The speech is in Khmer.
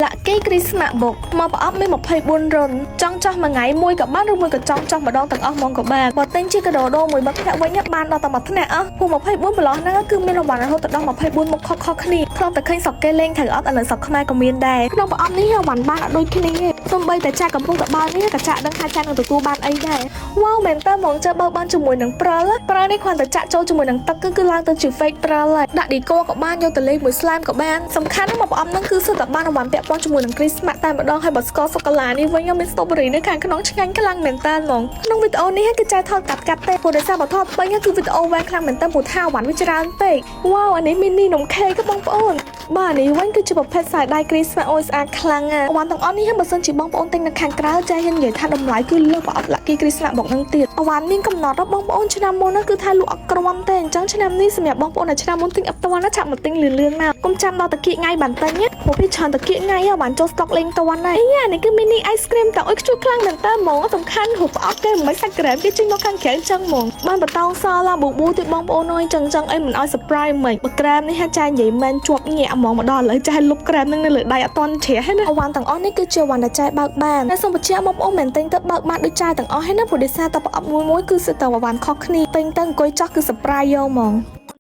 Lucky Christmas Box មកប្រអប់មាន24រន្ធចង់ចោះមួយថ្ងៃមួយក៏បានឬមួយក៏ចង់ចោះម្ដងទាំងអស់ហ្មងក៏បានបើទិញជាកាដូដូមួយមិត្តភក្តិវិញបានដល់តែមួយថ្នាក់អស់ព្រោះ24ប្រឡោះហ្នឹងគឺមានរង្វាន់រហូតដល់24មុខខុសៗគ្នាខ្លងតែឃើញស្រុកគេលេងត្រូវអត់ឥឡូវស្រុកខ្មែរក៏មានដែរក្នុងប្រអប់នេះរង្វាន់បានអត់ដូចគ្នាទេសូម្បីតែចាក់កំពុងតបាល់នេះក៏ចាក់ដឹងថាចាក់នឹងទទួលបានអីដែរវ៉ាវមែនតើហ្មងជើបើបានជាមួយនឹងព្រិលព្រិលនេះគ្រាន់តែចាក់ចូលជាមួយនឹងទឹកគឺឡើងទៅជា fake ព្រិលហើយដាក់ឌីកូក៏បានយកទៅលេងមួយ slime ក៏បានសំខាន់ណាស់មកប្រអប់ហ្នឹងគឺសុទ្ធតែបានរង្វាន់ពាក់ព័ន្ធជាមួយនឹង Christmas តែម្ដងហើយបើស្ករសូកូឡានេះវិញមាន strawberry នៅខាងក្នុងឆ្ងាញ់ខ្លាំងមែនតើហ្មងក្នុងវីដេអូនេះគឺចែថតកាត់កាត់ទេព្រោះដោយសារបើថតពេញគឺវីដេអូវែងខ្លាំងមែនតើព្រោះថាអវ៉ាន់វាច្រើនពេកវ៉ាវអានេះ mini នំខេកបងប្អូនបាទនេះវិញគឺជាប្រភេទខ្សែដៃ Christmas អូយស្អាតខ្លាំងណាស់អវ៉ាន់ទាំងអស់នេះបើសិនជាបងប្អូនទិញនៅខាងក្រៅចែហ៊ាននិយាយថាតម្លៃគឺលើសប្រអប់ Lucky Christmas បុកនឹងទៀតអវ៉ាន់មានកំណត់បងប្អូនឆ្នាំមុនណាគឺថាលក់អត់គ្រាន់ទេអញ្ចឹងឆ្នាំនេះសម្រាប់បងប្អូនដែលឆ្នាំមុនទិញអត់ទាន់ណាឆាប់មកទិញលឿនលឿនមកកុំចាំដល់តគៀកថ្ងៃបានទិញណាព្រោះពីច្រើនតគៀកថ្ងៃបានចូលស្តុកលេងទាន់ហើយអានេះគឺ mini ice cream តើអុយខ្ជុះខ្លាំងមែនតើហ្មងសំខាន់រូបប្រអប់គេមិនសាច់ក្រែមគេចេញមកខាងក្រៅអញ្ចឹងហ្មងបានបតោងសឡាប៊ូប៊ូទៀតបងប្អូនអើយចឹងចឹងអីមិនឲ្យ surprise មិនបើក្រែមនេះហាចានិយាយមែនជាប់ញាក់ហ្មងមកដល់ឥឡូវចាលុបក្រែមនឹងនៅលើដៃអត់ទាន់ជ្រះទេណាអវ៉ាន់ទាំងអស់នេះគឺជាអវ៉ាន់ដែលចែបើកបានតែសូមបញ្ជាក់បងប្អូនមិនទិញទៅបើកបានដូចចែទាំងអស់ទេណាព្រោះដោយសារតែប្រអប់មួយមួយគឺសិតតែអវ៉ាន់ខុសគ្នាទិញទៅអង្គុយចោះគឺ surprise យកហ្មង។